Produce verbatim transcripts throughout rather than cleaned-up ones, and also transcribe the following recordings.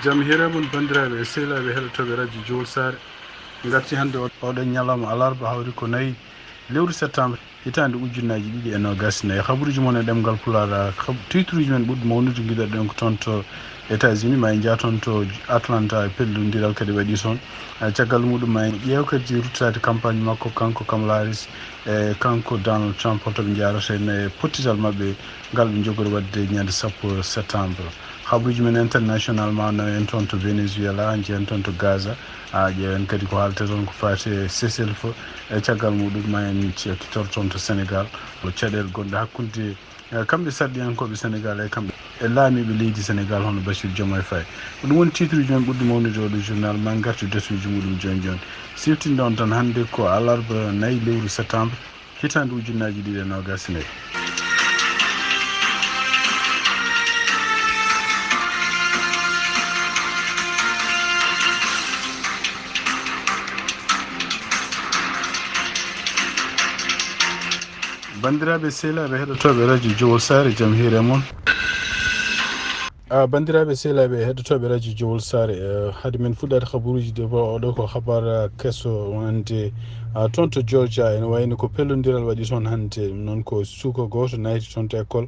Jam hiire mon, banndiraaɓe e sehilaaɓe heɗotooɓe radio Jowol Saare. Ngarti hannde o-, oɗon ñalawma alarba, hawri ko nayi lewru septembre, hitaande ujunnaaji ɗiɗi e noogas e nayi. Habaruuji mon e ɗemngal Pulaar, ah, hab-, titruuji men ɓurɗi mawnude, ngiɗoɗen ko toon to États-Unis, ma en njah toon to Atlanta, e pellondiral kadi waɗi toon. Ah, caggal muɗum ma en ƴeew kadi ruttaade campagne makko, kanko Kamala Harris e kanko Donald Trump, holto ɓe njahrata heen e pottital maɓɓe ngal ɓe njogori waɗde ñande sappo septembre. Habaruuji men international ma no en toon to Venezuela, njeyen toon to Gaza, a ƴeewen kadi ko haalta toon ko faati e cessez-le-feu, e caggal muɗum ma en cekkitoro toon to Sénégal, ko caɗeele gonɗe hakkunde, e, kamɓe sarɗiyankooɓe Sénégal e kamɓe e laamiiɓe leydi Sénégal hono Bassirou Diomaye Faye. Ko ɗum woni titruuji men ɓurɗi mawnude oɗo journal, ma en ngartu datuuji muɗum jooni jooni. Siftinde on tan hannde ko alarba nayi lewru septembre, hitaande ujunnaaji ɗiɗi e noogas e nayi. Banndiraaɓe sehilaaɓe heɗotooɓe radio Jowol Saare, jam hiire mon. Ah, banndiraaɓe sehilaaɓe heɗotooɓe radio Jowol Saare, eh, hade men fuɗɗaade habaruuji ɗi, bo oɗo ko habar, ah, keso wonande, ah, toon to Georgia, ene wayno ko pellondiral waɗi toon hannde. Ɗum noon ko suka gooto nayti toon to école,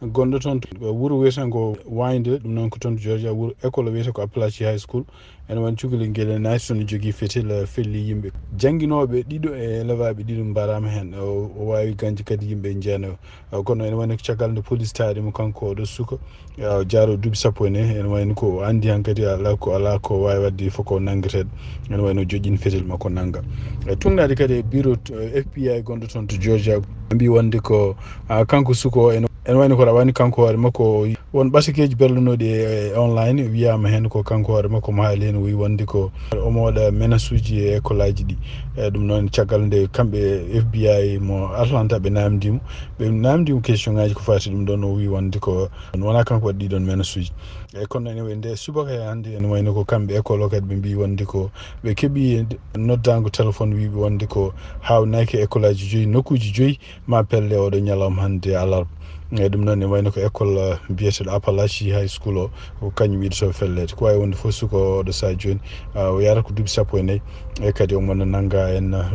gonɗo toon to wuro wiyetengo Wayde, ɗum noon ko toon to Georgia, wuro école wiyetee ko Apalachi High School. Ene wayno cukalel ngel ene naati toon, jogii fetel, eh, felli yimɓe. Jannginooɓe ɗiɗo e elevaaɓe ɗiɗo mbaraama heen. O, o waawi gañde kadi yimɓe jeenayo. Eh, kono ene wayno ko caggal nde police taari mo, kanko oɗo suka, eh, jaaro duuɓi sappo e nayi, ene wayno ko o anndi hankadi alaa ko, alaa ko waawi waɗde, fof ko nanngeteeɗo. Ene wayno joƴƴini fetel makko nannga. Eh, tuugnaade kadi e bureau, eh, F B I gonɗo toon to Georgia, ɓe mbii wonde ko, ah, kanko suka o ene, ene wayno ko rawani kanko hoore makko o won ɓatakeeji berlonooɗi e, e online, wiyaama heen ko kanko hoore makko mo haali heen, o wii wonde ko omo waɗa menasuuji e école aji ɗi. E ɗum noon, caggal nde kamɓe F B I mo Atlanta ɓe naamndii mo, ɓe naamndii mo question ngaaji ko faati ɗum ɗoon, o wii wonde ko wonaa kanko waɗi ɗii ɗoon menasuuji. E kono ene wayi nde subaka e hannde, ene wayno ko kamɓe école o kadi ɓe mbii wonde ko ɓe keɓii noddaango téléphone wiiɓe wonde ko haawnaaki école aji joyi, nokkuuji joyi, ma pelle oɗo ñalawma hannde alarba. E ɗum noon, ne wayno ko école, eh, biyeteeɗo Apalachi High School o, ko kañum yiɗi to felleede. Ko waawi wonde fof, suka oɗo sahaa jooni, ah, o yahrata ko duuɓi sappo e nayi, e kadi omo nannga en, ah,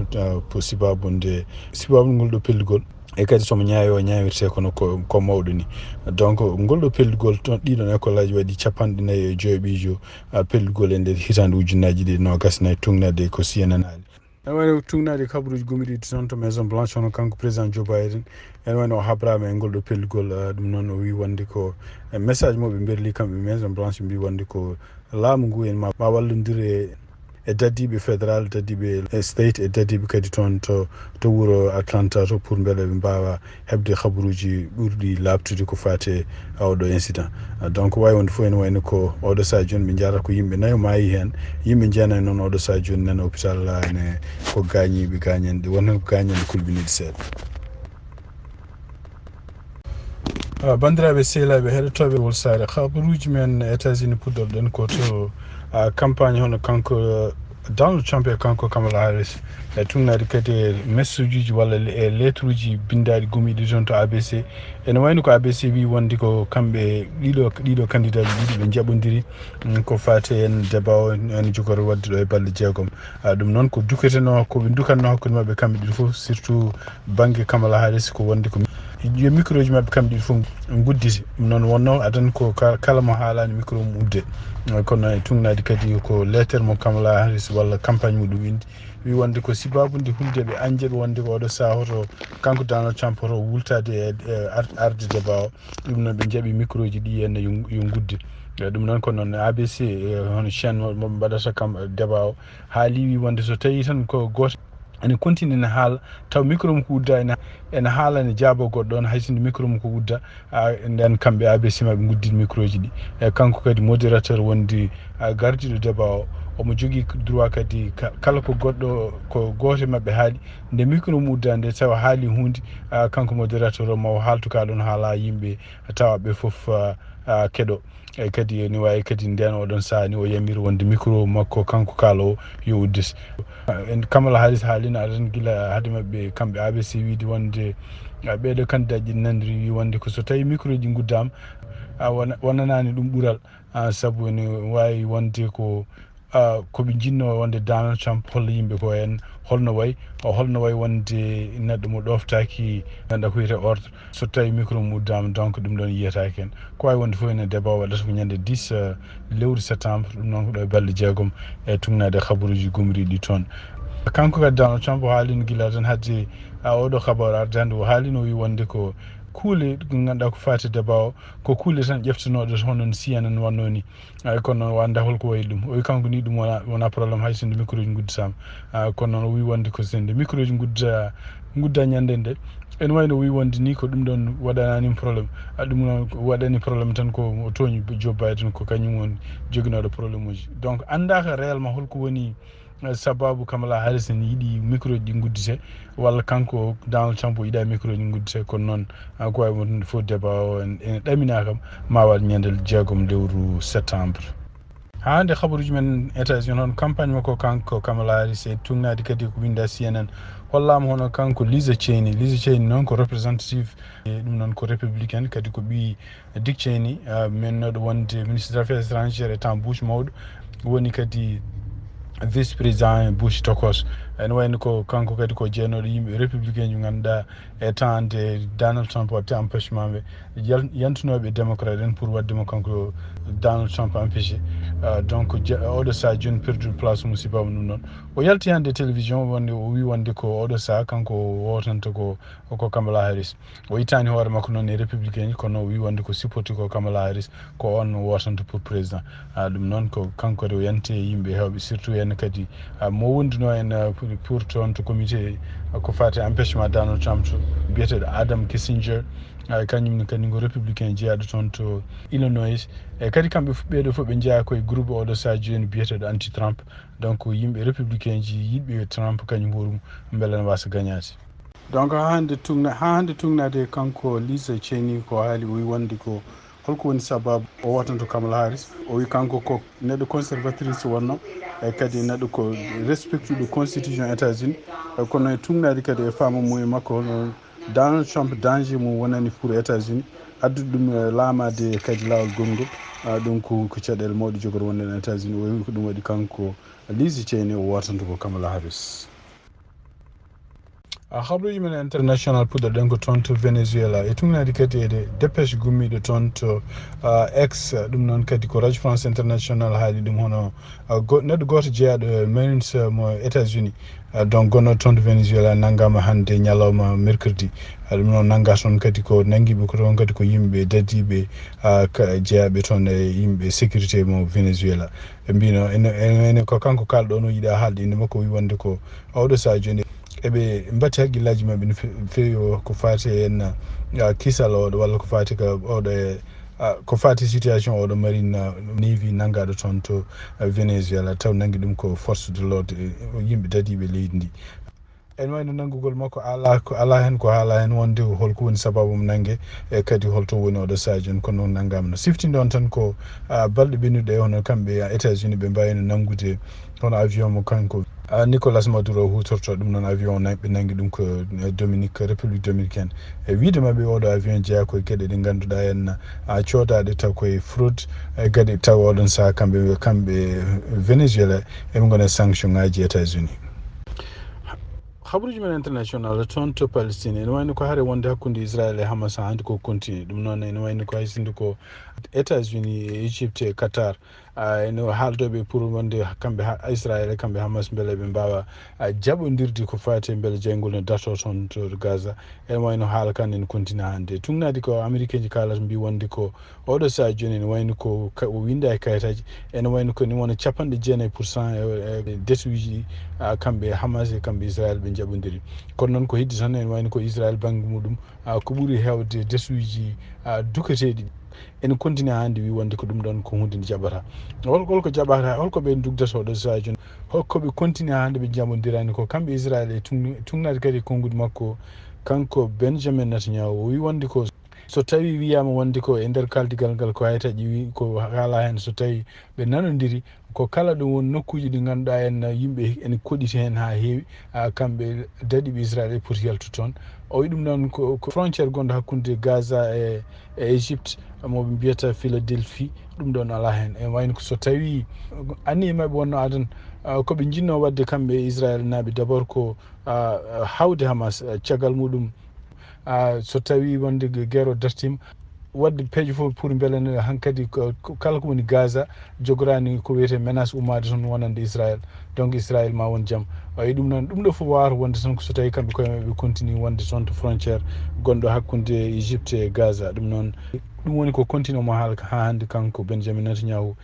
ko sibaabu nde, sibaabu ngol ɗo pellugol. E kadi somo ñaawi o ñaawirtee kono ko, ko mawɗo ni. Donc, ngol ɗo pellugol toon, ɗii ɗoon école aji waɗi capanɗe nayi e joyɓiijo, ah, pellugol e nder hitaande ujunnaaji ɗiɗi noogas e nayi, tuugnaade ko C N N haali. Ene wayno tuugnaade kabaruuji gumiɗiiɗi toon to Maison Blanche, hono kanko président Joe Biden, ene wayno o habraama e ngol ɗo pellugol, eh, ɗum noon o wii wonde ko, eh, message mo ɓe mberli kamɓe Maison Blanche, mbii wonde ko laamu ngu en ma, ma wallondir e, e dadiiɓe fédéral, dadiiɓe e state, e dadiiɓe kadi toon to, to wuro Atlanta to, pour mbele ɓe mbaawa heɓde habaruuji ɓurɗi laaɓtude ko faati e oɗo incident. Ah, donc, waawi wonde fof ene wayno ko oɗo sahaa jooni ɓe njahrata ko yimɓe nayo maayi heen, yimɓe jeenayo noon oɗo sahaa jooni nana hôpital, ah, ene ko gaañiiɓe, gaañanɗe, won heen ko gaañanɗe kulɓiniiɗe seeɗa. Ah, banndiraaɓe sehilaaɓe heɗotooɓe Jowol Saare, habaruuji men États-Unis puɗɗorɗen ko to, ah, campagne hono kanko, eh, Donald Trump e kanko Kamala Harris, e tuugnaade kadi e message uji walla le-, e lettre uji binndaaɗi gumiiɗi toon to A B C. Ene wayno ko A B C wii wonde ko kamɓe ɗiɗo, ɗiɗo candidat ji ɗiɗi ɓe njaɓondiri, mm, ko faati en débat o en jogori waɗde ɗo e balɗe jeegom. Ah, ɗum noon ko duketenoo, ko ɓe dukatnoo hakkunde maɓɓe kamɓe ɗiɗo fof, surtout bannge Kamala Harris, ko wonde ko yo micro ji maɓɓe kamɓe ɗiɗo fof nguddite. Ɗum noon wonnoo adan ko ka-, kala mo haalaani micro mum udde. Eh, kono e tuugnaade kadi ko lettre mo Kamala Harris walla campagne muɗum winndi, wii wonde ko sibaabu nde hulde ɓe añde ɓe wonde ko oɗo sahaa hoto kanko Donald Trump hoto wultaade e, e ar-, arde débat o. Ɗum noon ɓe njaɓi micro ji ɗi en yo, yo ngudde. Eh, ɗum noon ko noon A B C, eh, hono chaîne mo, mo ɓe mbaɗata kam, eh, débat o, haali wii wonde so tawii tan ko gooto ene continue ene haala, taw micro mum ko udda, ene, ene haala, ene jaaboo goɗɗo on, hay sinno micro mum ko udda, a, nden kamɓe A B C maɓe nguddini micro ji ɗi. E kanko kadi modérateur wondi, a, gardiiɗo débat o, omo jogii droit kadi ka-, kala ko goɗɗo, ko gooto e maɓɓe haali, nde micro mum udda nde, tawa haali huunde, a, kanko modérateur o ma o haaltu ka ɗon haala yimɓe tawa ɓe fof, a, a, keɗo. E kadi ene waawi kadi ndeen oɗon sahaa ni o yamiri wonde micro makko kanko kaaloowo yo uddite. En Kamala Harris haalino adan gila hade maɓɓe kamɓe A B C wiide wonde, a, ɓeeɗo candidat ji nandiri wii wonde ko so tawii micro ji nguddaama, a, wona-, wonanaani ɗum ɓural. Ah, sabu ene waawi wonde ko, ah, ko ɓe njinnoo wonde Donald Trump holla yimɓe ko en holno wayi, o holno wayi wonde neɗɗo mo ɗooftaaki, neɗɗo ko wiyetee ordre, so tawii micro mum uddaama, donc ɗum ɗoon yiyetaake heen. Ko waawi wonde fof ene débat o waɗata ko ñande dix, ah, lewru septembre, ɗum noon ko ɗo e balɗe jeegom e tugnaade habaruuji gumriiɗi toon. Kanko kadi Donald Trump o haalino gila tan hadde, ah, oɗo habaru arde hannde, o haalino, o wi wonde ko kuule ɗe ngannduɗaa ko faati débat o, ko kuule tan ƴeftanooɗe hono no C N N wannoo ni. Ay, kono noon, o anndaa holko wayi ɗum. O wi kanko ni ɗum wona, wona problème hay so nde micro ji ngudditaama. Ah, kono noon, o wi wonde ko so nde micro ji ngudda, ngudda ñande nde. Ene wayi no o wi wonde ni ko ɗum ɗoon waɗanaani mo problème. Ah, ɗum noon ko waɗani problème tan ko o tooñi Joe Biden, ko kañum woni joginooɗo problème uji. Donc, anndaaka réellement holko woni, eh, sababu Kamala Harris ne yiɗi micro ji ɗi nguddite, walla kanko Donald Trump o yiɗaa micro ji nguddite, kono noon, ah, ko waawi wonde fof débat o en, ene ɗaminaa kam, ma waɗ ñande jeegom lewru septembre. Haa hannde habaruuji men États-Unis, hono campagne makko kanko Kamala Harris e tugnaade kadi ko winnda C N N, hollaama hono kanko Lisa Cheney. Lisa Cheney noon ko representative, e ɗum noon ko républicain, kadi ko ɓii Dick Cheney, ah, mennoɗo wonde ministre des affaires étrangères e temps Bush mawɗo, woni kadi vice président Bush tokoso. Ene wayno ko kanko kadi ko jeenooɗo yimɓe républicain ji ngannduɗaa e temps nde Donald Trump waɗte empêchement ɓe yal-, yantunooɓe démocrate en pour waɗde mo kanko Donald Trump empêché. Ah, donc, je-, oɗo saha jooni perdu place mum sibama ɗum noon. O yalti hannde télévision wonde o wi wonde ko oɗo saha kanko o wotanta ko, ko Kamala Harris. O ittaani hoore makko noon e républicain ji, kono o wi wonde ko supporti ko Kamala Harris, ko on wotanta pour président. Ah, ɗum noon ko kanko kadi o yanti e yimɓe heewɓe, surtout en kadi, ah, mo wonduno en, ah, pour, pour toon to comité, ah, ko faati e empêchement Donald Trump to, biyeteeɗo Adam Kinzinger. Ah, kañum ne kadi ko républicain jeyaaɗo toon to Illinois. E kadi kamɓe f-, ɓeeɗo fof ɓe njeyaa ko e groupe oɗo saha jooni biyeteeɗo anti-Trump. Donc yimɓe républicain ji yiɗɓe Trump kañum hoore mum mbele ne wasa gañaade. Donc, haa hannde tugna-, haa hannde tugnaade kanko Lisa Cheney ko haali, o wi wonde ko holko woni sababu o wotanto Kamala Harris. O wi kanko ko neɗɗo conservatrice wonno, e kadi neɗɗo ko respectuɗo constitution États-Unis. E kono e tugnaade kadi e faamu mum e makko hono Donald Trump danger mum wonani pour États-Unis. Addude ɗum, e laamaade kadi laawol gongol, ah, ɗum ko, ko caɗeele mawɗe jogori wonde e États-Unis. O wi ko ɗum waɗi kanko Lisa Cheney o wotanto ko Kamala Harris. A habruuji men international puɗɗoɗen ko toon to Venezuela. E tugnaade kadi e de-, dépêche gummiiɗo toon to, ah, X, ɗum noon kadi ko Radio France International haali ɗum hono, ah, go-, neɗɗo gooto jeyaaɗo e Marines, ah, mo États-Unis. Ah, donc gonno toon to Venezuela nanngaama hannde ñalawma mercredi. Ah, ɗum noon nannga toon kadi ko nanngiiɓe ko toon kadi ko yimɓe dadiiɓe, ah, ka-, jeyaaɓe toon e yimɓe sécurité mo Venezuela. Ɓe mbino ene, ene, ene ko kanko kaalɗo no yiɗa haalde innde makko, o wi wonde ko oɗo saha jooni eɓe mbatti hakkillaaji maɓɓe no fe-, feewi o ko faati e en, ah, kisal oɗo walla ko faati ka oɗo e, ah, ko faati situation oɗo marine, ah, navy nanngaaɗo toon to, ah, Venezuela, taw nanngi ɗum ko force de l'ordre, e, yimɓe dadiiɓe leydi ndi. En wayno nanngugol makko alaa ko, alaa heen ko haalaa heen wonde holko woni sababu mo nannge, e kadi holto woni oɗo saha jooni, kono noon nanngaama no siftinde on tan ko, ah, balɗe ɓennuɗe hono kamɓe États-Unis ɓe mbaawino nanngude hono avion mo kanko, ah, Nicolas Maduro huutorto. Ɗum noon avion o na-, ɓe nanngi ɗum ko, eh, Dominique, République Dominicaine. E wiyde maɓɓe oɗo avion jeyaa koye geɗe ɗe ngannduɗaa en, ah, coodaaɗe taw koye fraude, e kadi taw oɗon saha kamɓe, kamɓe Venezuela eɓe ngona e sanction ngaji États-Unis. Habaruuji men international toon to Palestine, ene wayno ko hare wonde hakkunde Israël e Hamas hannde ko continue. Ɗum noon ene wayno ko hay sinno ko États-Unis e Égypte e Qatar, ah, ene haaldooɓe pour wonde kamɓe ha-, Israël e kamɓe Hamas mbele ɓe mbaawa, ah, jaɓondirde ko faati e mbele jeyngol no darto toon to Gaza. Ene wayno haala kan ene continue hannde. Tugnaade ko Américain ji kaalata mbi wonde ko oɗo saha jooni ene wayno ko ka-, o winnda e kayitaaji, ene wayno ko ni wona capanɗe jeenayi pour cent e, e détruit ji, ah, kamɓe Hamas e kamɓe Israël ɓe njaɓondiri. Kono noon ko heddi tan ene wayno ko Israël bannge muɗum, ah, ko ɓuri heewde détruit ji, ah, dukateeɗi. Ene continue hannde wi wonde ko ɗum ɗoon ko huunde nde jaɓata. Hol-, holko jaɓata, holko ɓe ndugdata oɗo saha jooni? Holko ɓe continue hannde ɓe njaɓondirani ko kamɓe Israël e tugni-, tugnaade kadi e konnguɗi makko, kanko Benjamin Netanyahu, o wi wonde ko So tawii wiyaama wonde ko e nder kaaldigal ngal ko hay taƴi wi-, ko haalaa heen, so tawii ɓe nanondiri, ko kala ɗum won nokkuuji ɗi ngannduɗaa en yimɓe ene koɗiti heen haa heewi, a, kamɓe daɗiiɓe Israel e poti yaltude toon. O wi ɗum noon ko, ko frontière gonɗo hakkunde Gaza e, e Égypte, mo ɓe mbiyata Philadelphie, ɗum ɗoon alaa heen. E wayno ko so tawii anniye maɓɓe wonno adan, a, ko ɓe njinnoo waɗde kamɓe e Israel naaɓe d'abord ko, a, a, hawde Hamas, a, caggal muɗum, a, so tawii wonde ge-, guerre o dartiima, waɗde peeje fof pour mbele ne hankadi ko, ko kala ko woni Gaza jogoraani ko wiyetee menace ummaade toon wonande Israel. Donc Israel ma won jam. Wayi ɗum noon, ɗum ɗo fof wawata wonde tan ko so tawii kamɓe koye maɓɓe ɓe continue wonde toon to frontière gonɗo hakkunde Égypte e Gaza. Ɗum noon, ɗum woni ko continue mo haala haa hannde kanko Benjamin Netanyahu.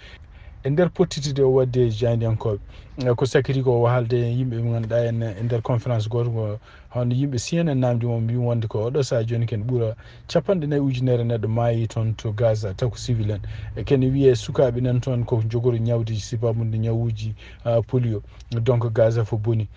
E nder pottitde o waɗde e jaayndiyankooɓe, e ko sakiti ko o haalde e yimɓe ɓe ngannduɗaa en e nder conférence gooto mo hono yimɓe C N N naamndi mo mbiyi wonde ko oɗo sahaa jooni ken ɓura capanɗe nayi ujunere neɗɗo maayi toon to Gaza, taw ko civil en. E ken wiye sukaaɓe nan toon ko jogori ñawde sibaabude ñawuuji, ah, polio. Donc Gaza fof boni.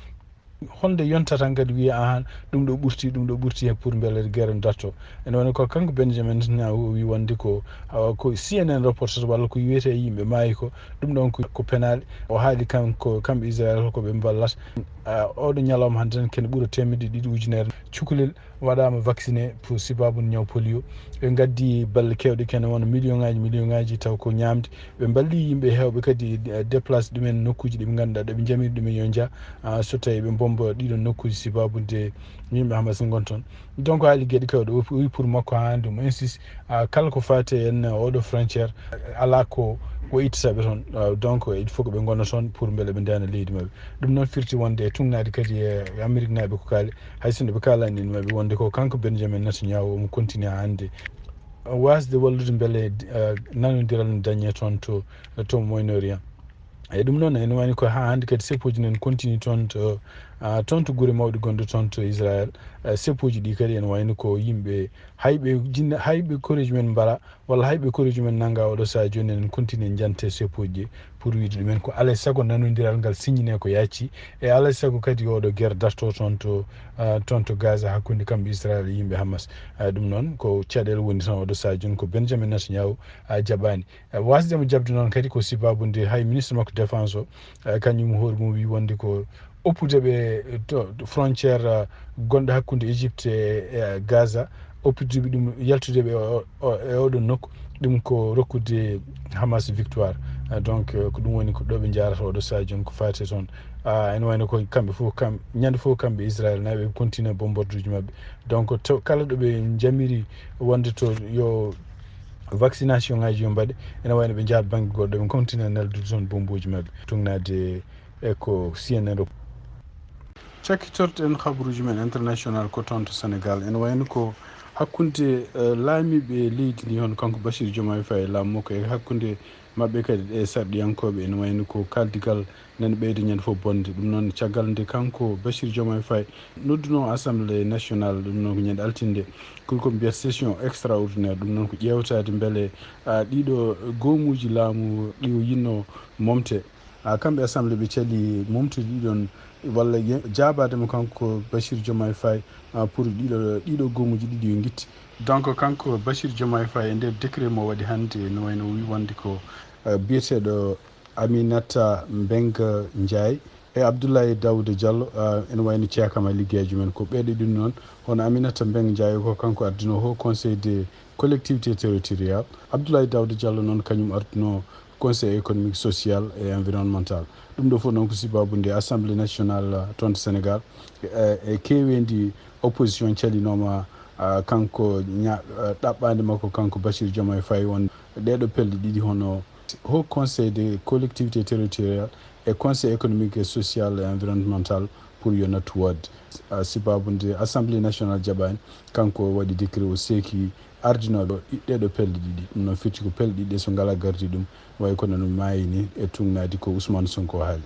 Holnde yontata kadi wiye ahan ɗum ɗo ɓurti, ɗum ɗo ɓurti he pour mbele guerre darto. Ene woni ko kanko Benjamin Netanyahu o wi wonde ko, ah, ko C N N reporter walla ko wiyete yimɓe maayi ko, ɗum ɗon ko, ko penaale. O haali kanko, kamɓe Israel ko ɓe mballat. Ah, oɗo ñalawma hannde tan kene ɓura teemedde ɗiɗi ujunere cukalel waɗaama vacciné pour sibaabu ñaw polio. Ɓe ngaddi balle keewɗe kene wona million ŋaaji, million ŋaaji taw ko ñaamde. Ɓe mballi yimɓe heewɓe kadi, eh, déplacé ɗumen nokkuuji ɗi ɓe ngannduɗaa ɗo ɓe njamiri ɗumen yo njah, ah, so tawii ɓe mbomba ɗiɗo nokkuuji sibaabu nde yimɓe Hamas ngon toon. Donc haali geɗe keewɗe, o wi pour makko haa hannde mo insiste, ah, kala ko faati e en oɗo frontière, alaa ko, ko ittata ɓe toon. Ah, donc il faut que ɓe ngona toon pour mbele ɓe ndana leydi maɓɓe. Ɗum noon firti wonde e tugnaade kadi e Ameriknaaɓe ko kaali, hay sinno ɓe kaalani en maɓɓe wonde ko kanko Benjamin Netanyahu omo continue haa hannde wasde wallude mbele, ah, nanondiral ne dañe toon to, to Moyen-Orient. E ɗum noon ene wayno ko haa hannde kadi seppooji nen continue toon to, ah, toon to gure mawɗe gonɗe toon to Israel. Ah, seppooji ɗi kadi ene wayno ko yimɓe hayɓe jinna, hayɓe koreeji men mbara, walla hayɓe koreeji men nannga oɗo sahaa jooni enen continue jante seppooji ɗi pour wiide ɗumen ko alay sago nanondiral ngal signine ko yacci. E alay sago kadi oɗo guerre darto toon to, ah, toon to Gaza hakkunde kamɓe Israel e yimɓe Hamas. Ah, ɗum noon ko caɗeele woni tan oɗo sahaa jooni ko Benjamin Netanyahu, ah, jaɓaani. Eh, wasde mo jaɓde noon kadi ko sibaabu nde hay ministre makko défense o, eh, kañum hoore mum wi wonde ko oppude ɓe to, to frontière, eh, gonɗo hakkunde Égypte e, e Gaza, oppude ɓe ɗum, yaltude ɓe o, o, e oɗon nokku, ɗum ko rokkude Hamas victoire. Eh, donc, eh, ko ɗum woni ko ɗo ɓe njaarata oɗo sahaa jooni ko faati toon. Ah, ene wayno ko kamɓe fof, kam, ñande fof kamɓe Israel naɓe continue bombarduji maɓɓe. Donc, to, kala ɗo ɓe njamiri wonde to yo vaccination ngaji yo mbaɗe, ene wayno ɓe njaha bannge goɗɗo, ɓe continue neldude toon bombuuji maɓɓe, tugnaade e ko C N N ro. Cakkitorto en habaruuji men international ko toon to Sénégal, ene wayno ko hakkunde, eh, laamiiɓe leydi ndi, hono kanko Bassirou Diomaye Faye e laamu makko, e hakkunde maɓɓe kadi e sarɗiyankooɓe, ene wayno ko kaaldigal nani ɓeyde ñande fof bonde. Ɗum noon, caggal nde kanko Bassirou Diomaye Faye nodduno Assemblée nationale, ɗum noon ko ñande altinde, ko ko mbiyata session extraordinaire. Ɗum noon ko ƴeewtaade mbele, ah, ɗiɗo goomuuji laamu ɗi o yinno momte. Ah, kamɓe Assemblée ɓe cali momtude ɗiɗon walla ye-, jaabaade mo kanko Bassirou Diomaye Faye, ah, pour ɗiɗo, ɗiɗo goomuuji ɗiɗi yo ngitti. Donc kanko Bassirou Diomaye Faye e nder décret mo waɗi hannde, no wayno o wi wonde ko, ah, biyeteeɗo Aminata Mbengue Ndiaye e Abdoulaye Daouda Diallo, ah, ene wayno ceekama liggeyaaji men. Ko ɓeeɗo ɗum noon, hono Aminata Mbengue Ndiaye ko kanko ardino Haut Conseil des collectivités territoriales. Abdoulaye Daouda Diallo noon, kañum ardino Conseil économique, social et environnemental. Ɗum ɗo fof noon ko sibaabu nde Assemblée nationale, ah, toon to Sénégal, eh, e keeweendi opposition calinooma, ah, kanko ña-, ah, ɗaɓɓaande makko kanko Bassirou Diomaye Faye won ɗeeɗo pelle ɗiɗi hono Haut Conseil des collectivités territoriales e Conseil économique et social et environnemental pour yo nattu woodde. Ah, sibaabu nde Assemblée nationale jaɓaani, kanko waɗi décret o seeki ardinooɓe ɗeeɗo pelle ɗiɗi. Ɗum noon firti ko pelle ɗiɗi ɗe so ngalaa gardi ɗum, wayi kono no maayi ni e tugnaade ko Ousmane Sonko haali.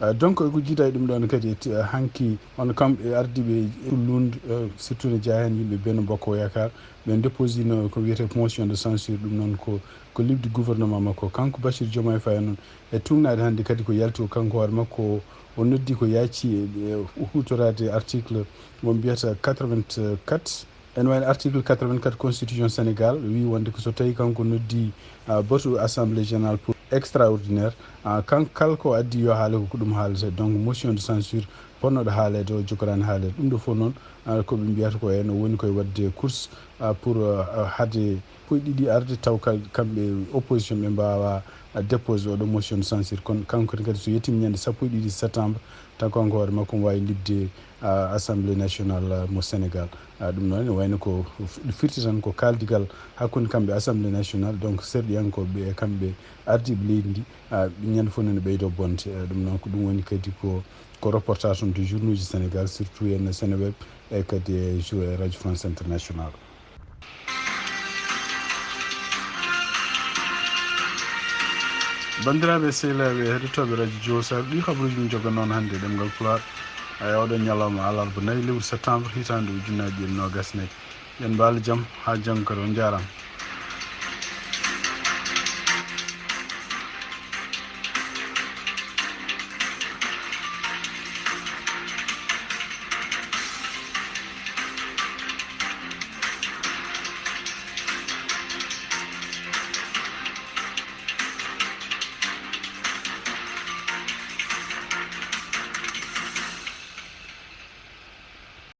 Ah, donc, ko jiida e ɗum ɗoon kadi, e ti-, ah, hanki on kam e ardiiɓe Lund, eh, surtout ne jeyaa heen yimɓe Benno Bokk Yaakaar, ɓe déposino ko wiyetee motion de censure, ɗum noon ko, ko liɓde gouvernement makko. Kanko Bassirou Diomaye Faye noon, e tugnaade hannde kadi ko yalti o kanko hoore makko, o noddi ko yaaci e, e huutoraade article mo mbiyata quatre-vingt-quatre, Ene wayno article quatre-vingt-quatre constitution Sénégal wi wonde ko so tawi kanko noddi batu assemblée générale pour extraordinaire, kan kala ko addi yo haale ko ko ɗum haalete. Donc motion de censure ponnoɗo haaleede o jogoraani haaleede. Ɗum ɗo fof noon ko ɓe mbiyata ko eno woni koye waɗde course pour haade poy ɗiɗi arde taw kamɓe opposition ɓe mbawa déposé oɗo motion de censure. Kono kanko kadi so yettima ñande sappo e ɗiɗi septembre, taw kanko hoore makko mo wawi liɓde assemblée nationale mo Sénégal. Ɗum noon ene wayno ko firti tan ko kaldigal hakkunde kamɓe assemblée nationale. Donc serɗiyankoɓe e kamɓe ardiɓe leydi ndi, ñande fof nene ɓeydo bonde. Ɗum noon ko ɗum woni kadi ko ko reportage on to journaux ji Sénégal, surtout en Seneweb e kadi e radio France International. Bandiraɓe sehilaaɓe heɗotooɓe radio Jowsal, ɗi habaruji min joga noon hannde e ɗemngal Pulaar. E oɗo ñalawma alarba nayi lewru septembre hitande ujunnaji ɗiɗi nogas nayi. Yen mbaalo jam ha janngo kadi, on njaaraama.